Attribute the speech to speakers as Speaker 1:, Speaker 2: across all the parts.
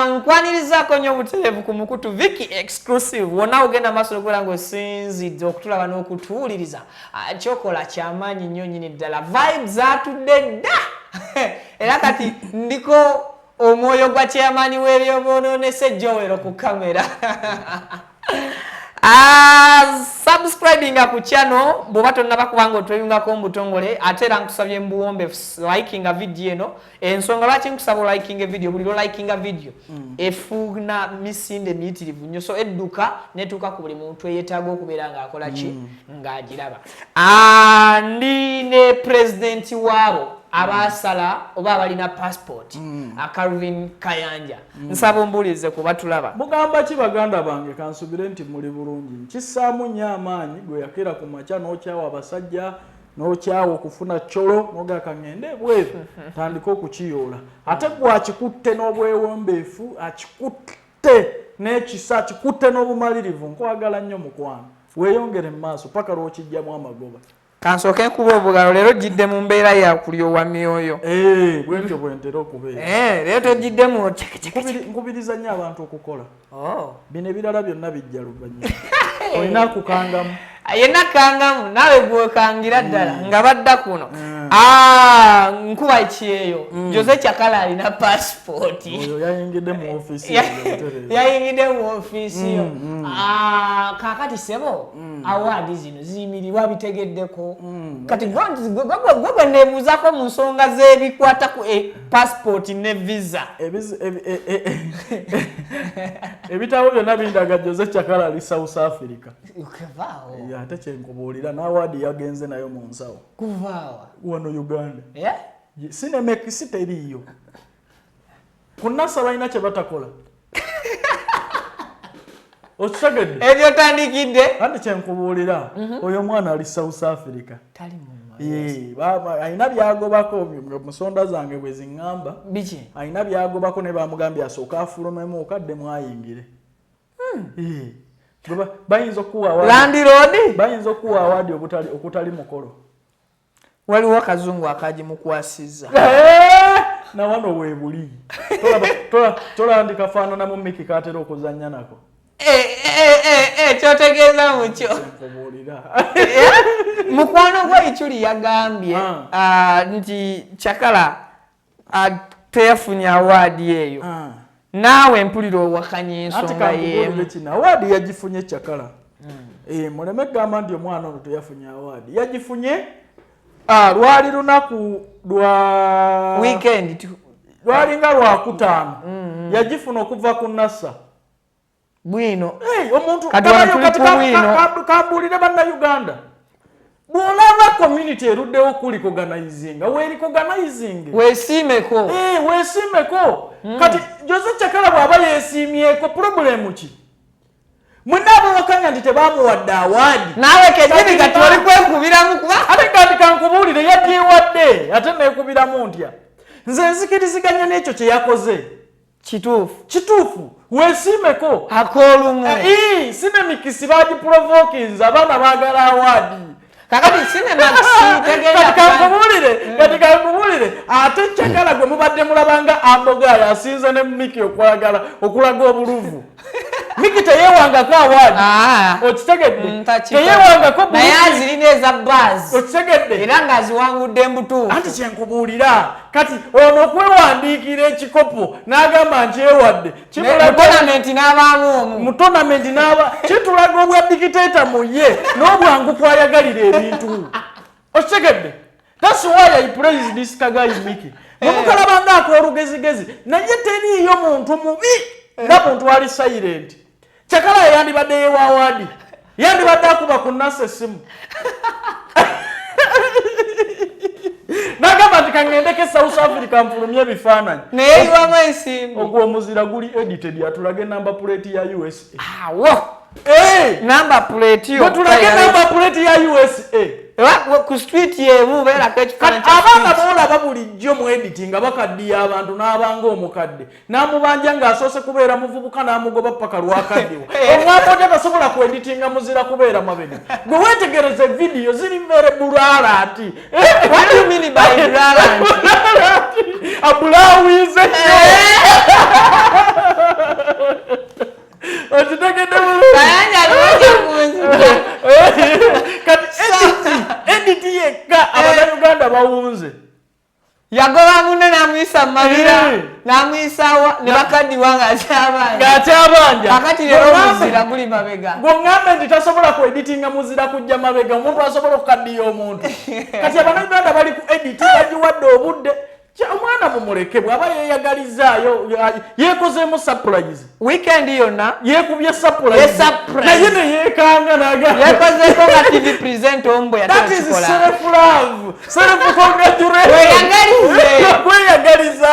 Speaker 1: Nkwanirizaako nnyo obutereevu ku mukutu Vicky Exclusive. Wonna ogenda maaso n'okubeera ng'osinzidde okutulaba n'okutuwuliriza. Kyokola kyamaanyi nnyo nnyini ddala. Vibes zaatudde dda era kati ndiko omwoyo gwa chairman w'ebyobwonoonese Joel ku kamera. Subscribinga ku channel bw'oba tonnaba kubanga otweyungako mu butongole, ate era nkusabye mu buwombeefu likinga video eno. Ensonga lwaki nkusaba olikinga video, buli lwolikinga video efuna misinde miyitirivu nnyo, so edduka netuuka ku buli muntu eyeetaaga okubeera ng'akola ki, ng'agiraba. Ndi ne pulezidenti waabo abaasala oba abalina passport, Calvin Kayanja. Nsaba ombuulize kuba tulaba.
Speaker 2: Mugamba ki baganda bange? Kansubire nti muli bulungi. Nkissaamu nnyo amaanyi gwe yakeera ku makya n'okyawa abasajja, n'okyawa okufuna colo, nogaa kaŋŋende ebweru tandike okukiyoola. Ate gwe akikutte n'obwewombeefu, akikutte n'ekisa, akikutte n'obumalirivu, nkwagala nnyo mukwano. Weeyongere mu maaso paka lw'okijjamu amagoba.
Speaker 1: Kansooke nkuba obugalo. Leero ojjidde mu mbeera ya kulyowa myoyo.
Speaker 2: Bwentyo bwentera okubeera.
Speaker 1: Leero tojjiddemu.
Speaker 2: Nkubiriza nnyo abantu okukola. Bino ebirala byonna bijja luvannyuma, olina kukangamu.
Speaker 1: Yenna kangamu, naawe gwekangira ddala nga badda kuno. Nkuba ekyeyo, Jose Chakala alina pasipooti.
Speaker 2: Oyo yayingidde mu ofiisi.
Speaker 1: Yayingidde mu ofiisi yo. Kaakati sebo, award zino ziyimirirwa bitegeddeko. Kati gwe gwe neebuuzako mu nsonga z'ebikwata ku passport ne visa.
Speaker 2: Ebitabo byonna bindaga Jose Chakala ali South Africa.
Speaker 1: Kuvaawo.
Speaker 2: Ate kyenkubuulira, n'award yagenze nayo mu nsawo.
Speaker 1: Kuvaawa?
Speaker 2: Wano Uganda Cinemex teriiyo. Ku NASA balina kye batakola, okitegedde?
Speaker 1: Ebyo tandikidde.
Speaker 2: Anti kyenkubuulira, oyo omwana ali South Africa.
Speaker 1: Tali mu
Speaker 2: Alina byagobako, musonda zange bwe ziŋŋamba.
Speaker 1: Biki?
Speaker 2: Alina byagobako ne bamugambye asooke afulumemu okaddemu ayingire. Bayinza okuwa
Speaker 1: Landlord.
Speaker 2: Bayinza okuwa award okutali mukolo.
Speaker 1: Waliwo akazungu akagimukwasizza.
Speaker 2: Nawano weebuli tolandika faananamu Miki katera okuzannya nako.
Speaker 1: Kyotegeeza mukyo.
Speaker 2: Nkubuulira.
Speaker 1: Mukwano gwa Ichuli yagambye nti Chakala teyafunye award eyo. Naawe mpulira owakanya
Speaker 2: Anti
Speaker 1: ensonga
Speaker 2: kankubuulire
Speaker 1: y'emu.
Speaker 2: Kino award yagifunye Chakala. Muleme kugamba nti omwana ono teyafunye award. Yagifunye. Lwali lunaku lwa
Speaker 1: weekend
Speaker 2: lwalinga lwakutaano, yagifuna okuva ku NASA.
Speaker 1: Bwino.
Speaker 2: Hey, omuntu
Speaker 1: Kati wano tuli
Speaker 2: kati
Speaker 1: ku bwino.
Speaker 2: Kambuulire bannayuganda, bw'olaba community eruddewo kurecognizinga, werecognizinge.
Speaker 1: Weesiimeko.
Speaker 2: Weesiimeko. Kati Jose Chakala bw'aba yeesiimyeko, problem ki? Mwenna abawakanya nti tebamuwadde award.
Speaker 1: Naawe kenyini kati oli kwekubiramu kuba
Speaker 2: Ate kati kankubuulire, yagyewadde, ate neekubiramu ntya? Nze nzikiriziganya n'ekyo kye yakoze.
Speaker 1: Kituufu.
Speaker 2: Kituufu, weesiimeko.
Speaker 1: Akoolumu.
Speaker 2: Cinemix bagiprovokinze, abaana baagala award.
Speaker 1: Kakati Cinemax tegenda.
Speaker 2: Kati kankubuulire, ate Chakala gwe mubadde mulabanga ambogayo asinze ne Miki okwagala okulaga obuluvu. Miki teyewangako award. Okitegedde? Teyewangako.
Speaker 1: Naye azirina eza bars.
Speaker 2: Okitegedde?
Speaker 1: Era ng'aziwangudde mbutuufu.
Speaker 2: Anti kyenkubuulira, kati ono okwewandiikira ekikopo n'agamba nkyewadde,
Speaker 1: mu tournament n'abaamu omu.
Speaker 2: Mu tournament n'aba, kitulaga obwa dictator mu ye n'obwangu kwayagalira ebintu, okitegedde? That's why I praise this kaguy Miki. Mwemukalaba ng'akoolugezigezi, naye teriiyo muntu mubi nga muntu ali silent. Chakala yandibadde yewa award, yandibadde akuba ku nasa essimu n'agamba nti kaŋŋendeko e South Africa nfulumye ebifaananyi.
Speaker 1: Naye yiwamu ensimbi.
Speaker 2: Ogwo omuzira guli edited. Atulage number plate ya USA.
Speaker 1: Awo number plate yo.
Speaker 2: Tulage number plate ya USA.
Speaker 1: Ku street yemu beerako ekifaananyi kya
Speaker 2: Abaana
Speaker 1: street.
Speaker 2: boolaba bulijjo mu edit nga bakaddiya abantu, n'abanga omukadde n'amubanja ng'asoose kubeera muvubuka n'amugoba paka lwakaddiwa. Omwaka otya tasobola kweditinga muzira kubeera mabega? Gwe weetegereza, evidiyo ziri very blurred.
Speaker 1: What do you mean by blurred?
Speaker 2: Abulawize. Okitegedde bulungi?
Speaker 1: Kayanja aliwajja kunzita.
Speaker 2: Kati edit yekka, Abannayuganda bawunze.
Speaker 1: Yagoba munne n'amuyisa mu mabira, n'amuyisawa ne bakaddiwa ng'akyabanja.
Speaker 2: Ng'akyabanja.
Speaker 1: Kakati leero omuzira guli mabega.
Speaker 2: Gweŋŋambe nti tasobola ku editinga muzira kujja mabega, omuntu asobola okukaddiya omuntu. Kati Abannayuganda bali ku edit, bagiwadde obudde. Omwana mumuleke, bw'aba yeeyagalizaayo, yeekozeemu surprise.
Speaker 1: Weekend yonna
Speaker 2: yeekubye
Speaker 1: Ye
Speaker 2: surprise.
Speaker 1: Surprise.
Speaker 2: Naye ne yeekanga n'agamba
Speaker 1: Yekozeeko nga TV presenter omu bwe
Speaker 2: That is
Speaker 1: yatakikola.
Speaker 2: Self love, self congratulation.
Speaker 1: Weyagalize.
Speaker 2: Kweyagaliza.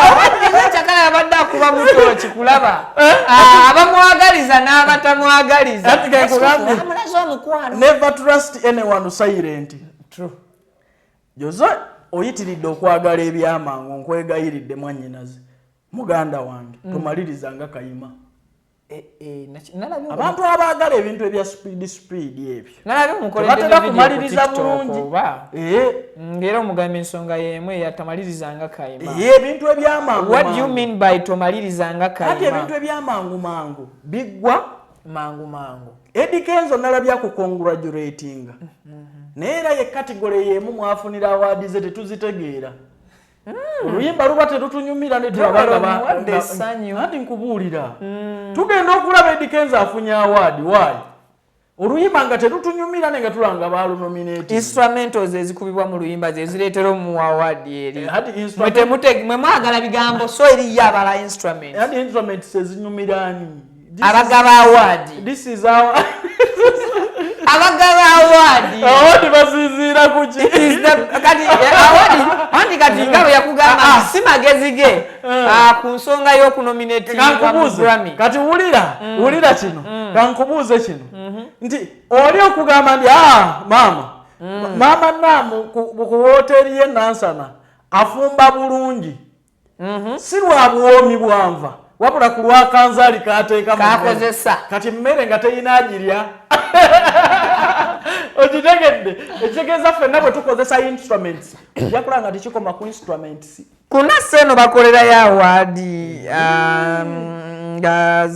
Speaker 1: Kyakala abadde akuba mutoki kulaba. Ah, abamwagaliza n'abatamwagaliza.
Speaker 2: Ati ke nkugambye.
Speaker 1: Amulaze omukwano.
Speaker 2: Never trust anyone silent.
Speaker 1: True.
Speaker 2: Jose oyitiridde okwagala ebyamangu, nkwegayiridde mwannyinaze, muganda wange, tomaliriza nga Kayima.
Speaker 1: Eh, eh, nalabye
Speaker 2: Abantu abaagala ebintu ebya speed speed ebyo
Speaker 1: nalabye omukoledde
Speaker 2: tebatera
Speaker 1: ne video ku
Speaker 2: kumaliriza
Speaker 1: TikTok
Speaker 2: bulungi.
Speaker 1: oba. Ng'era omugamba ensonga y'emu eyatamaliriza nga Kayima.
Speaker 2: Ebintu ebyamangu
Speaker 1: What do you
Speaker 2: mangu.
Speaker 1: mean by tomaliriza nga
Speaker 2: Ati
Speaker 1: Kayima?
Speaker 2: ebintu ebyamangu mangu biggwa
Speaker 1: Mangu mangu.
Speaker 2: Eddy Kenzo nalabya ku congratulatinga, naye era ye category y'emu mwafunira award ze tetuzitegeera. Oluyimba luba terutunyumira ne tulaba nga
Speaker 1: Omuwadde essanyu.
Speaker 2: Anti nkubuulira, tugenda okulaba Eddy Kenzo afunye award, why oluyimba nga terutunyumira ne nga tulaba nga balunominate.
Speaker 1: Instrumentals ezikubibwa mu luyimba ze zireetera omuwa award eri.
Speaker 2: Ati
Speaker 1: Mwe mwe mwagala bigambo, so eriyo abala instrument.
Speaker 2: Ati instruments ezinyumira ani?
Speaker 1: Abagaba award.
Speaker 2: This is our
Speaker 1: Abagaba award.
Speaker 2: Award basinziira ku ki?
Speaker 1: Is kati award anti kati nga bwe yakugamba nti si magezi ge, ah, ku nsonga y'okunominatingwa mu
Speaker 2: Kankubuuze.
Speaker 1: Grammy.
Speaker 2: Kati wulira, wulira kino, kankubuuze kino nti oli okugamba nti, "Ah, maama, maama Naamu ku woteeri ye Nansana afumba bulungi," si lwa buwoomi bwanva, wabula ku lwakanzaali kateeka mu mmere.
Speaker 1: Kakozesa.
Speaker 2: Kati mmere nga teyina agirya, okitegedde? Ekitegeeza ffenna bwe tukozesa instruments, ojja kulaba nga tekikoma ku instruments.
Speaker 1: Ku Nasa eno bakolerayo award, nga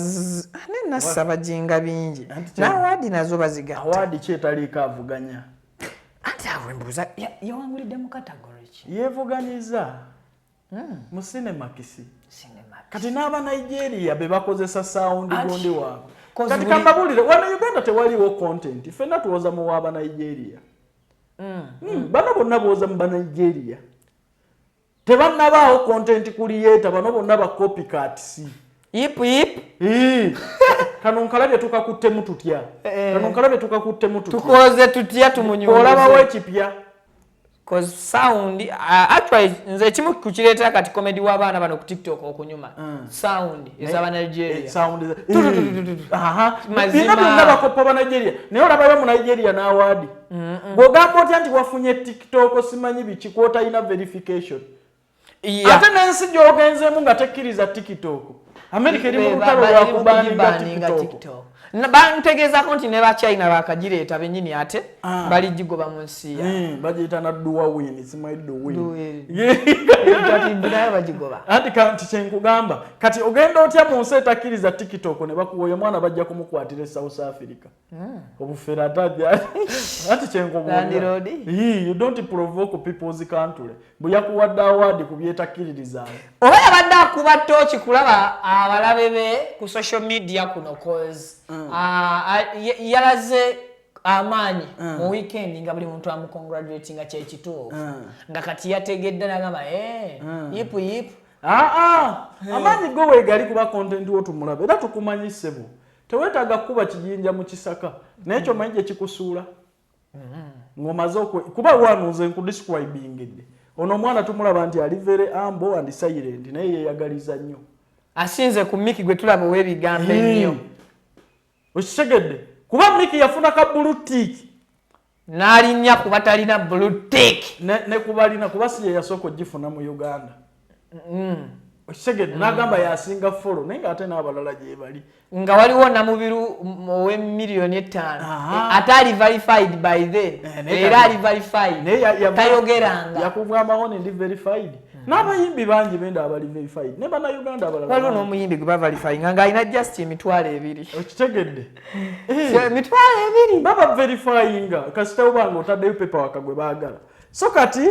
Speaker 1: ne Nasa bajinga bingi.
Speaker 2: Anti
Speaker 1: N'award nazo bazigatta.
Speaker 2: Award ki etaliiko avuganya?
Speaker 1: Anti awo mbuuza, yawangulidde mu category ki?
Speaker 2: Yeevuganyiza mu Cinemax.
Speaker 1: Cinemax.
Speaker 2: Kati n'aba Nigeria be bakozesa sound
Speaker 1: Anti,
Speaker 2: gundi waabwe.
Speaker 1: 'Cause
Speaker 2: Kati kambabuulire, wano Uganda tewaliwo content, ffenna tuwoza mu waaba Nigeria. Bano bonna booza mu Banigeria, tebannabaawo content creator, bano bonna ba copycats.
Speaker 1: Yip yip.
Speaker 2: Ii, kano nkalabye tukakuttemu tutya? Kano nkalabye tukakuttemu tutya?
Speaker 1: Tukoze tutya tumunyumize?
Speaker 2: Olabawo ekipya?
Speaker 1: 'Cause sound, actually nze ekimu kukireetera kati comedy w'abaana bano ku TikTok okunyuma, sound ez'aba Nigeria.
Speaker 2: Sound
Speaker 1: Tu, tu, tu, tu, tu.
Speaker 2: Aha.
Speaker 1: Mazima.
Speaker 2: Bino byonna bakoppa ba Nigeria, naye olabayo mu Nigeria n'award? Bw'ogamba otya nti wafunye TikTok simanyi biki kwotalina verification? Ate n'ensi gy'ogenzeemu nga tekkiriza TikTok, America eri mu lutalo lwa kubaninga
Speaker 1: kubaninga
Speaker 2: TikTok.
Speaker 1: TikTok. Bantegeezako nti ne Bachina bakagireeta bennyini, ate baligigoba mu nsi ya
Speaker 2: Bagiyita na Douyin, simanyi Douyin.
Speaker 1: Douyin. Kati nayo bagigoba.
Speaker 2: Anti kanti kyenkugamba, kati ogenda otya mu nsi etakkiriza TikTok ne bakuwa? Oyo mwana bajja kumukwatira e South Africa obufere, ate ajja anti kyenkubuulira.
Speaker 1: Landlord.
Speaker 2: Ii, you don't provoke people's country. Bwe yakuwadde award ku byetakkiririzaayo.
Speaker 1: Oba yabadde akuba tooki kulaba abalabe be ku social media kuno, cause yalaze amaanyi mu weekend nga buli muntu amucongratulating, nga kyekituufu, nga kati yategedde nagamba, "Eh, yipu yipu."
Speaker 2: Aa, amaanyi go weegali kuba content wo tumulaba era tukumanyi, ssebo. Teweetaaga kukuba kiyinja mu kisaka, naye kyomanyi gye kikusuula ng'omaze kuba wano nze nkudescribingidde ono omwana, tumulaba nti ali very humble and silent, naye yeeyagaliza nnyo.
Speaker 1: Asinze ku Miki gwe tulaba ow'ebigambo ennyo.
Speaker 2: Okitegedde? Kuba Miki yafuna ka blue tick.
Speaker 1: N'alinnya kuba talina blue tick.
Speaker 2: Ne kubalina, kuba si ye yasooka ogifuna mu Uganda. Okitegedde? N'agamba yasinga follow, naye ng'ate n'abalala gye bali.
Speaker 1: Nga waliwo Namubiru ow'emiliyoni 5 ate ali verified by then.
Speaker 2: Eh, naye
Speaker 1: era ali verified.
Speaker 2: Naye
Speaker 1: Tayogeranga.
Speaker 2: Yakugambako ndi verified. N'abayimbi bangi benda abali verified ne Bannayuganda abalala.
Speaker 1: Waliwo n'omuyimbi gwe baverifyinga ng'alina just 20,000.
Speaker 2: Okitegedde?
Speaker 1: 20,000.
Speaker 2: Baba verifyinga kasita oba nga otaddeyo paperwork gwe baagala. So kati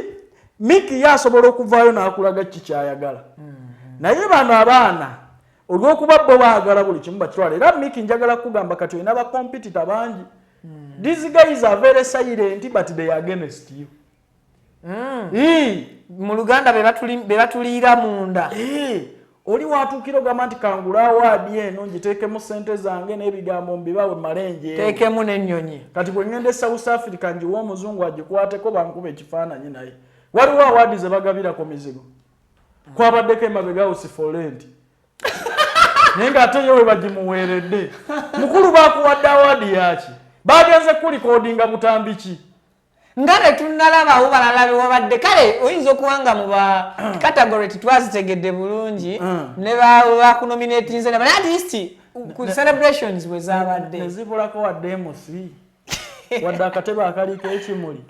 Speaker 2: Miki ye asobola okuvaayo n'akulaga ki kyayagala. Naye bano abaana olw'okuba bo baagala buli kimu bakitwala, era Miki njagala kugamba kati olina ba competitor bangi. These guys are very silent, but they are against you.
Speaker 1: Mu Luganda be batuliira munda.
Speaker 2: Oli watuukira ogamba nti kangula award eno ngiteekemu ssente zange n'ebigambo mbibawe malenje.
Speaker 1: Teekemu n'ennyonyi.
Speaker 2: Kati bwe ŋŋenda e South Africa ngiwa omuzungu agikwateko bankuba ekifaananyi, naye waliwo award ze bagabira ku mizigo. Kwabaddeko emabega house for rent, naye ng'ate ye we bagimuweeredde. Mukulu, bakuwadde award yaki? Bagenze kurecordinga butambi ki?
Speaker 1: Nga tetunnalabawo balala bewabadde. Kale oyinza okuba nga mu ba category tetwazitegedde bulungi ne bakunominatinze, naye at least ku celebrations bwe zabadde.
Speaker 2: Nezibulako wadde MC, wadde akatebe akaliko ekimuli,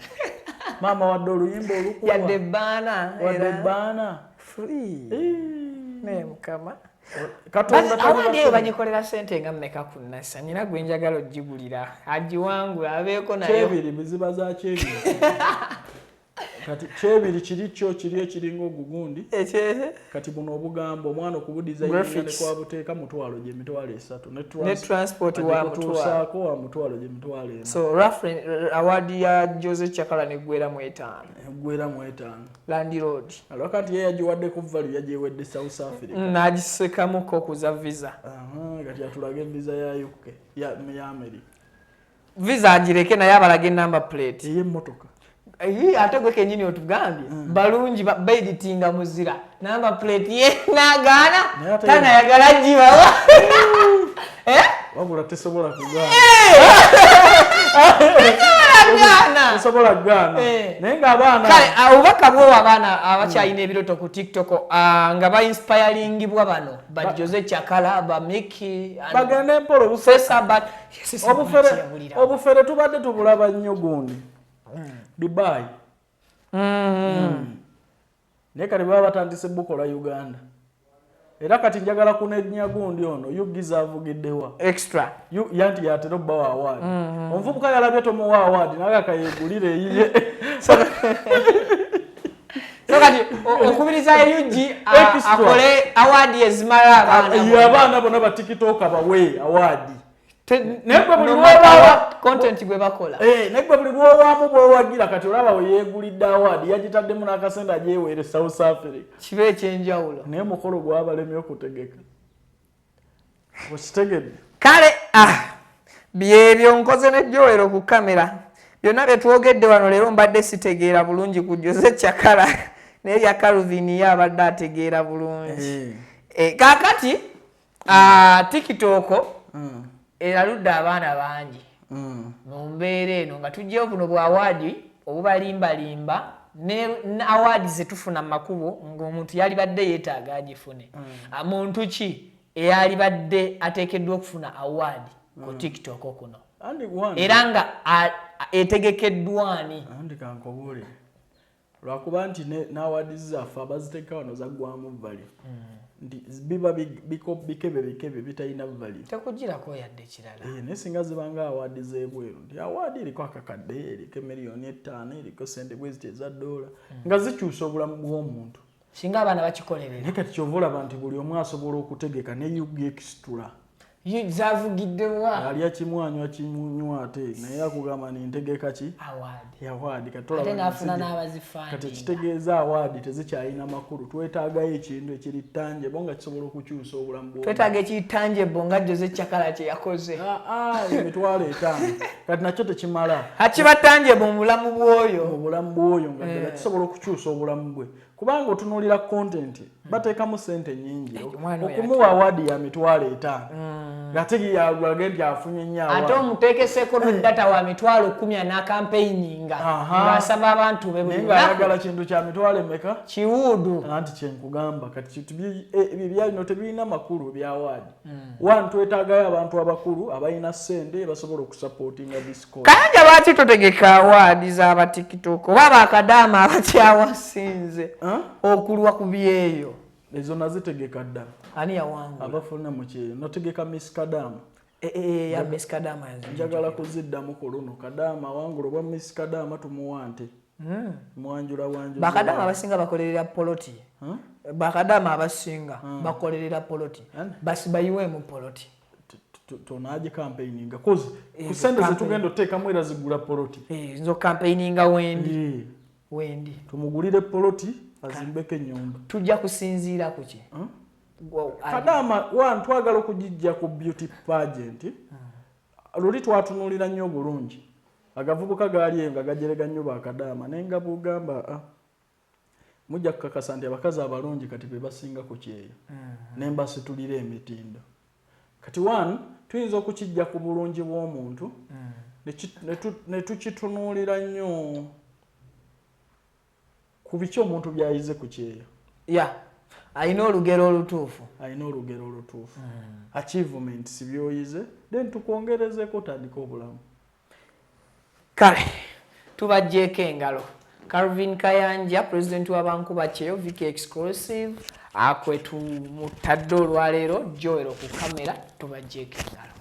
Speaker 2: maama, wadde oluyimba olukubwa.
Speaker 1: Yadde ebbaana.
Speaker 2: Wadde ebbaana.
Speaker 1: Free. Naye Mukama.
Speaker 2: Katonda.
Speaker 1: Award eyo bagikolera sente nga mmeka ku nasa? Nina gwe njagala ogigulira agiwangula abeeko nayo.
Speaker 2: Kyebiri biziba za kyebiri. Kati kyebiri kiri kyo kiri ekiringa ogugundi. Kati buno obugambo omwana okubudesigninga ne
Speaker 1: Graphics.
Speaker 2: kwabuteeka mutwalo gye 30,000.
Speaker 1: Ne transport wa mutwalo.
Speaker 2: Tuusaako wa mutwalo gye 40,000.
Speaker 1: So roughly award ya Jose Chakala neggwera mu etaano.
Speaker 2: Eggwera mu etaano.
Speaker 1: Landlord.
Speaker 2: Alwaka nti ye yagiwadde ku value, yagiwedde South Africa.
Speaker 1: N'agisekamuko okuza visa.
Speaker 2: Aha, kati atulage visa ya UK, ya America.
Speaker 1: Visa agireke, naye abalage number plate
Speaker 2: ey'emmotoka.
Speaker 1: Eyi, ate gwe kenyini otugambye balungi baeditinga muzira number plate ye nagaana.
Speaker 2: Naye ate
Speaker 1: tanayagala gibawa. Eh?
Speaker 2: Wabula tesobola kugaana.
Speaker 1: Gaana.
Speaker 2: Tesobola kugaana.
Speaker 1: Eh.
Speaker 2: Naye ng'abaana
Speaker 1: Kale obubaka bwowa abaana abakyalina ebiroto ku TikTok, nga bainspiringibwa bano ba Jose Chakala, ba Miki and
Speaker 2: bagende mpola
Speaker 1: Sesa, but
Speaker 2: obufere. Obufere tubadde tubulaba nnyo gundi Dubai. Naye kati baba batandise bukola Uganda, era kati njagala kunenya gundi ono yugiza avugiddewa.
Speaker 1: Extra.
Speaker 2: Yanti yatera obbawa award. Omuvubuka yalabye tomuwa award, naye akayegulira eyiye.
Speaker 1: So kati okubiriza UG
Speaker 2: Extra.
Speaker 1: akole award ezimala abaana
Speaker 2: Ye
Speaker 1: bonna.
Speaker 2: Abaana bonna batikitoka bawe award. Naye gwe buli
Speaker 1: No matter
Speaker 2: lw'obawa
Speaker 1: what content gwe bakola.
Speaker 2: Eh, naye gwe buli lwowaamu bwowagira, kati olaba we yeegulidde award, yagitaddemu n'akasente agyeweere South Africa.
Speaker 1: Kibe ekyenjawulo.
Speaker 2: Naye mukolo gwabalemye okutegeka, okitegedde?
Speaker 1: Kale byebyo nkoze nejjowero ku kamera. Byonna bye twogedde wano leero mbadde sitegeera bulungi ku Jose Chakala, naye bya Calvin ye abadde ategeera bulungi. Eh, kaakati TikTok eraludde abaana bangi mu mbeera eno nga tugyeyo buno bwa award obubalimbalimba ne award zetufuna mu makubo ng'omuntu yalibadde yeetaaga agifune. Muntu ki eyalibadde ateekeddwa okufuna award ku TikTok kuno
Speaker 2: Andi one
Speaker 1: era nga etegekeddwa ani?
Speaker 2: Andi kankobuulire, lwakuba nti n'award zaffe abaziteeka wano zaggwamu value, nti biba bikebe bikebe bitalina value.
Speaker 1: Tekugirako yadde kirala.
Speaker 2: Eh, naye singa zibanga award z'ebweru nti award eriko akakadde, eriko 5 miliyoni, eriko sente bwe ziti eza ddoola, nga zikyusa obulamu bw'omuntu.
Speaker 1: Singa abaana bakikolerera.
Speaker 2: Naye kati kyova olaba nti buli omu asobola okutegeka ne UG Extra.
Speaker 1: Ye zavugiddewa.
Speaker 2: Alya kimu, anywa kimunywa, ate naye akugamba nintegeka ki?
Speaker 1: Award.
Speaker 2: Award. Kati
Speaker 1: ate
Speaker 2: tolaba
Speaker 1: n'afuna
Speaker 2: kati
Speaker 1: n'abazifundinga.
Speaker 2: Kitegeeza award tezikyalina makulu, twetaagayo ekintu ekiri tangible nga kisobola okukyusa obulamu bw'omuntu.
Speaker 1: Twetaaga ekiri tangible nga Jose Chakala kye yakoze.
Speaker 2: Ah, ah, 50,000 kati nakyo tekimala.
Speaker 1: Akiba tangible mu bulamu bw'oyo.
Speaker 2: Mu bulamu bw'oyo nga ddala kisobola okukyusa obulamu bwe, kubanga otunuulira content bateekamu sente nyingi.
Speaker 1: Omwana oyo
Speaker 2: Okumuwa award ya 50,000 ng'ate yalage nti afunye nnyo
Speaker 1: ate
Speaker 2: award.
Speaker 1: omuteekeseko no data wa 100,000 n'akampeininga ng'asaba abantu be buli
Speaker 2: Naye
Speaker 1: lunaku.
Speaker 2: ng'ayagala kintu kya mitwalo emeka?
Speaker 1: Kiwuudu.
Speaker 2: Anti kyenkugamba kati kintu ebyo byalino tebirina makulu bya award. One, twetaagayo abantu abakulu abalina ssente basobola okusupportinga this cause.
Speaker 1: Kayanja, lwaki totegeka award z'abatiktok oba bakadaama abakyawasinze?
Speaker 2: Huh?
Speaker 1: Okulwa ku byeyo.
Speaker 2: Ezo nazitegeka dda.
Speaker 1: Ani yawangula?
Speaker 2: Abafuna mu kyeyo nategeka Miss Kadama.
Speaker 1: Ya Miss Kadama.
Speaker 2: Njagala kuziddamu ku luno. Kadama awangula obwa Miss Kadama, tumuwa nte. Mwanjula wanjuzi.
Speaker 1: Bakadama abasinga bakolerera poloti. Bakadama abasinga bakolerera poloti. Basibayiweemu poloti.
Speaker 2: Tonagi campaigninga cause ku sente zetugenda oteekamu era zigula poloti.
Speaker 1: Nzo campaigninga wendi. Wendi.
Speaker 2: Tumugulire poloti azimbeko ennyumba.
Speaker 1: Tujja kusinziira ku ki?
Speaker 2: Kadama one twagala okugijja ku beauty pageant. Luli twatunuulira nnyo obulungi. Agavubuka gaali eyo nga gajerega nnyo bakadaama, naye nga bugamba mujja kukakasa nti abakazi abalungi kati be basinga ku kyeyo. Ne mbasitulira emitindo. Kati one tuyinza okukijja ku bulungi bw'omuntu ne tukitunuulira nnyo ku biki omuntu by'ayize ku kyeyo.
Speaker 1: Ya, alina olugero olutuufu.
Speaker 2: Alina olugero olutuufu. Achievement si by'oyize, then tukwongerezeeko otandike obulamu.
Speaker 1: Kale tubaggyeko engalo. Calvin Kayanja, president w'abankuba kyeyo, Vicky Exclusive, akwe tumutadde olwaleero. Joel ku kamera, tubaggyeko engalo.